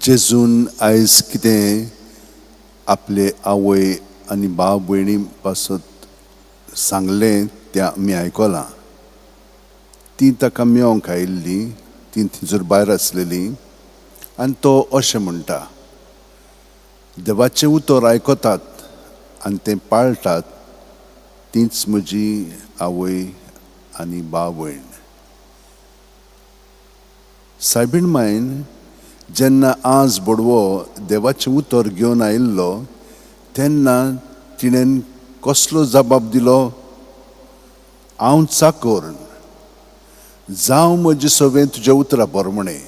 जेजून आयज कितें आपले आवय आनी भाव भयणी पासत सांगलें तें आमी आयकलां. तीं ताका मेवंक आयिल्लीं, तीं थंयसर भायर आसलेलीं आनी तो अशें म्हणटा, देवाचें उतर आयकतात आनी तें पाळटात तींच म्हजी आवय आनी भाव भयण. सायबीण मायन जेन्ना आज भोडवो देवाचें उतर घेवन आयिल्लो तेन्ना तिणें कसलो जबाब दिलो? हांव चाकोर जावं म्हजें सगळें तुज्या उतरा प्रमाणें.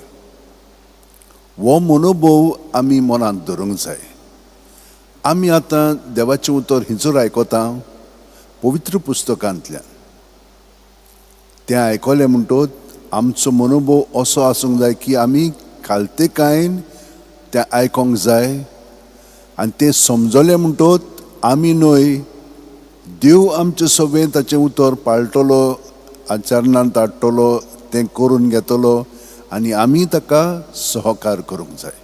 हो मनोभोव आमी मनांत धरूंक जाय. आमी आतां देवाचें उतर हिंचर आयकता, पवित्र पुस्तकांतल्यान. तें आयकलें म्हणटकच आमचो मनोभोव असो आसूंक जाय की आमी खालतेकायेन तें आयकोंक जाय आनी तें समजलें म्हणटकच आमी न्हय, देव आमचें सगळें ताचें उतर पाळटलो, आचरणांत हाडटलो, तें करून घेतलो आनी आमी ताका सहकार करूंक जाय.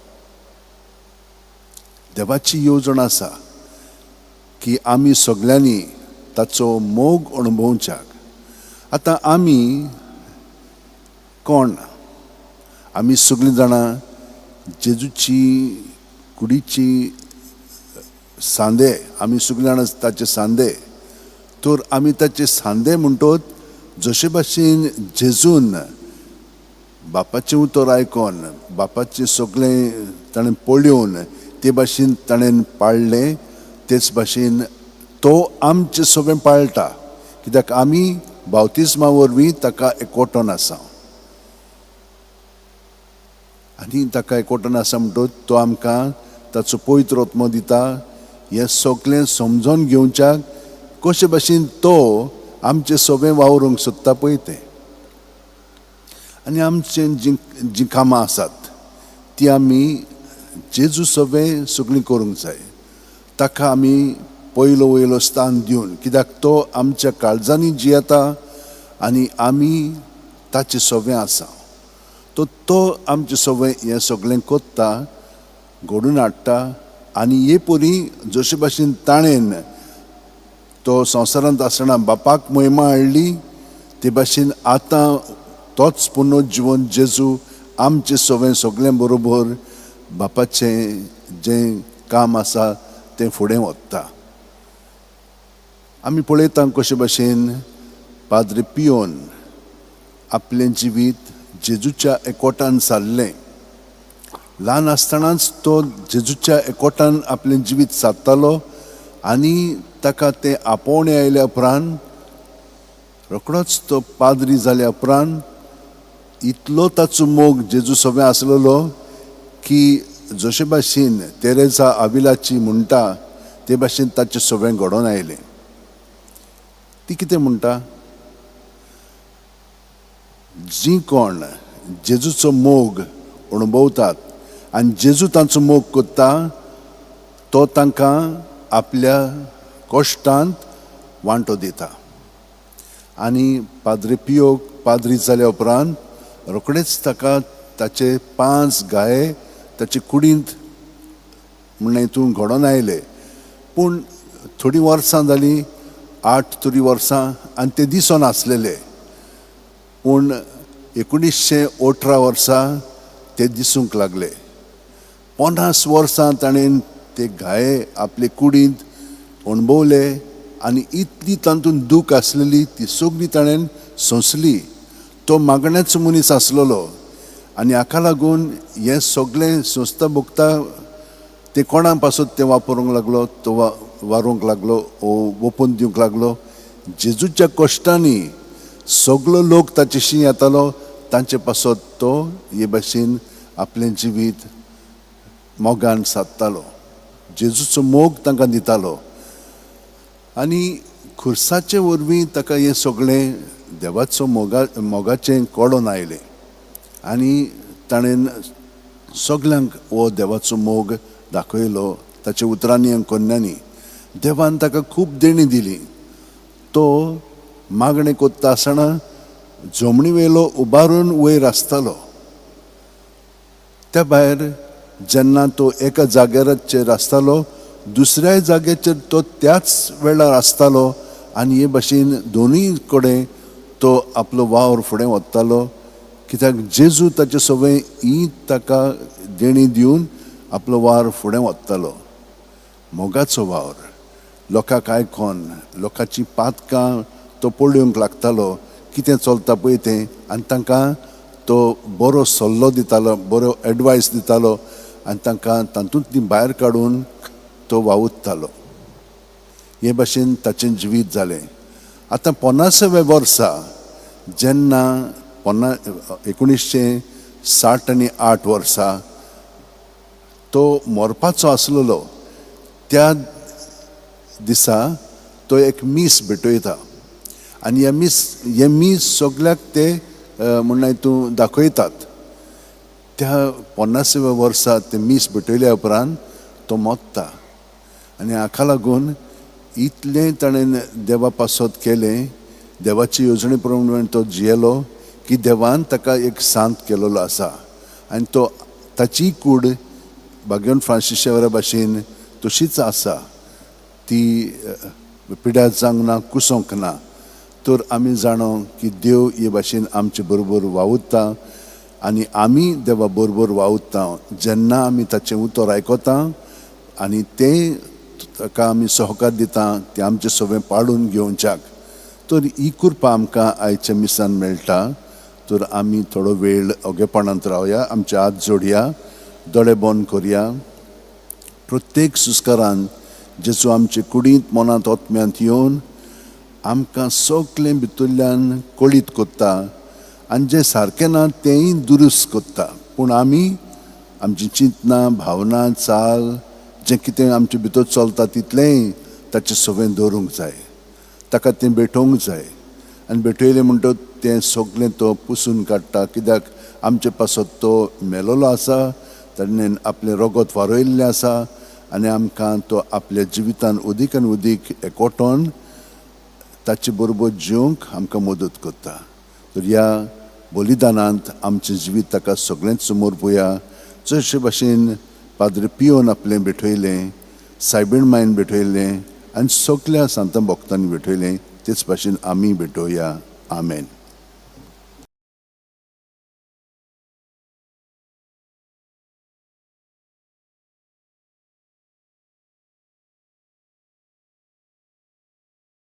देवाची येवजण आसा की आमी सगल्यांनी ताचो मोग अणभवच्याक. आतां आमी कोण? आमी सगळीं जाणां जेजूची कुडीची सांदे, आमी सगळीं जाणां ताचे सांदे. तर आमी ताचे सांदे म्हणटोच जशे भाशेन जेजून बापाचें उतर आयकोन, बापाचें सगळें ताणें पळोवन ते भाशेन ताणें पाळ्ळें, तेच भाशेन तो आमचें सगळें पाळटा. कित्याक आमी बावतिस्मा वरवीं ताका एकवटोन आसा आनी ताका एकवटोन आसा म्हणटकच तो आमकां ताचो पवित्र आत्मो दिता. हें सगळें समजोन घेवच्याक कशे भाशेन तो आमचें सगळें वावरूंक सोदता पळय तें. आनी आमचें जीं जीं कामां आसात ती आमी जेजू सगळें सगळीं करूंक जाय. ताका आमी पयलो वयलो स्थान दिवन, कित्याक तो आमच्या काळजांनी जियेता आनी आमी ताचें सगळें आसा. तो तो आमचें सगळें हें सगळें कोत्ता, घडून हाडटा. आनी हे परी जशे भाशेन ताणें तो संवसारांत आसतना बापाक महिमा हाडली, ते भाशेन आतां तोच पुनर्जिवन जेजू आमचें सगळें सगळें बरोबर बापाचें जें काम आसा तें फुडें वता. आमी पळयता कशे भाशेन पाद्रे पियोन आपलें जिवीत जेजूच्या एकवटान सारलें. ल्हान आसतनाच तो जेजूच्या एकवटान आपलें जिवीत सादतालो आनी ताका तें आपोवणें आयल्या उपरांत रोखडोच तो पाद्री जाल्या उपरांत इतलो ताचो मोग जेजू सगळें आसलेलो की जशे भाशेन तेरेजा आविलाची म्हणटा ते भाशेन ताचें सगळें घडोवन आयलें. ती कितें म्हणटा? जीं कोण जेजूचो मोग अणभवतात आनी जेजू तांचो मोग करता तो तांकां आपल्या कश्टांत वांटो दिता. आनी पाद्रे पियोक पाद्री जाल्या उपरांत रोखडेच ताका ताचे 5 गाये ताचे कुडींत म्हणून हितून घडोवन आयले. पूण थोडीं वर्सां जालीं, 8 तरी वर्सां, आनी ते दिसोन आसलेले. पूण 1918 वर्सा ते दिसूंक लागले. 50 वर्सां ताणें ते घाये आपले कुडींत अणभवले आनी इतली तातूंत दूख आसलेली ती सगळी ताणें सोंसली. तो मागण्याचो मनीस आसलेलो आनी हाका लागून हें सगळें सोंसता भोगता ते कोणा पासत तें वापरूंक लागलो, तो वारूंक लागलो, ओपून दिवंक लागलो. जेजूच्या कश्टांनी सगलो लोक ताचेशी येतालो, तांचे पासत तो हे भाशेन आपलें जिवीत मोगान सादतालो, जेजूचो मोग तांकां दितालो. आनी खुर्साचे वरवीं ताका हें सगळें देवाचो मोगाचें कळोन आयलें आनी ताणें सगल्यांक हो देवाचो मोग दाखयलो ताच्या उतरांनी आनी कोन्यांनी. देवान ताका खूब देणी दिली. तो मागणें कोत्ता आसतना जमनी वयलो उबारून वयर आसतालो. त्या भायर जेन्ना तो एका जाग्याचेर आसतालो दुसऱ्याय जाग्याचेर तो त्याच वेळार आसतालो आनी हे भाशेन दोनूय कडेन तो आपलो वावर फुडें वतालो, कित्याक जेजू ताचे सवय ही ताका देणी दिवन आपलो वावर फुडें वतालो. मोगाचो वावर लोकांक आयकोन लोकांची पातकां तो पळोवंक लागतालो, कितें चलता पळय तें, आनी तांकां तो बरो सल्लो दितालो, बरो एडवायस दितालो आनी तांकां तातूंतली भायर काडून तो वावुरतालो. हे भाशेन ताचें जिवीत जालें. आतां 50व्या वर्सा जेन्ना 1968 वर्सा तो मरपाचो आसलेलो त्या दिसा तो एक मीस भेटयता आनी हें मीस सगल्याक ते म्हणल्यार तूं दाखयतात. त्या 50व्या वर्सा ते मीस भेटयल्या उपरांत तो मोत्ता आनी हाका लागून इतलें ताणें देवा पासत केलें, देवाची येवजणे प्रमाणे तो जियेलो की देवान ताका एक सांत केलेलो आसा आनी तो ताची कूड भाग्यवंत फ्रांसीस शेवरा भाशेन तशीच आसा, ती पिड्यार जावंक ना, कुसोंक ना. तर आमी जाणो की देव हे भाशेन आमचे बरोबर वावुरता आनी आमी देवा बरोबर वावुरता जेन्ना आमी ताचें उतर आयकता आनी तें ताका आमी सहकार दिता, तें आमचें सगळें पाडून घेवच्याक. तर ही कृपा आमकां आयच्या मिसान मेळटा. तर आमी थोडो वेळ ओगेपणांत रावया, आमचे हात जोडया, दोळे बंद करया. प्रत्येक सुस्कारान जेजू आमचे कुडींत, मनांत, आत्म्यांत येवन आमकां सगळें भितरल्यान कळीत कोत्ता आनी जें सारकें ना तेंय दुरुस्त कोत्ता. पूण आमी आमची चिंतनां, भावना, चाल जें कितें आमचे भितर चलता तितलेंय ताचें सगळें दवरूंक जाय, ताका तें भेटोवंक जाय आनी भेटयलें म्हणटकच तें सगळें तो पुसून काडटा, कित्याक आमचे पासत तो मेलोलो आसा, ताणें आपलें रगत वारयल्लें आसा आनी आमकां तो आपल्या जिवितान उदीक आनी उदीक एकवटोन ताचे बरोबर जिवंक आमकां मदत करता. तर ह्या बलिदानांत आमचें जिवीत ताका सगळेंच समोर पळया. चडशे भाशेन पाद्र पियोन आपलें भेटयलें, सायबीण मायन भेटयलें आनी सगल्या सांतां भक्तांनी भेटयलें, तेच भाशेन आमी भेटोवया. आमेन.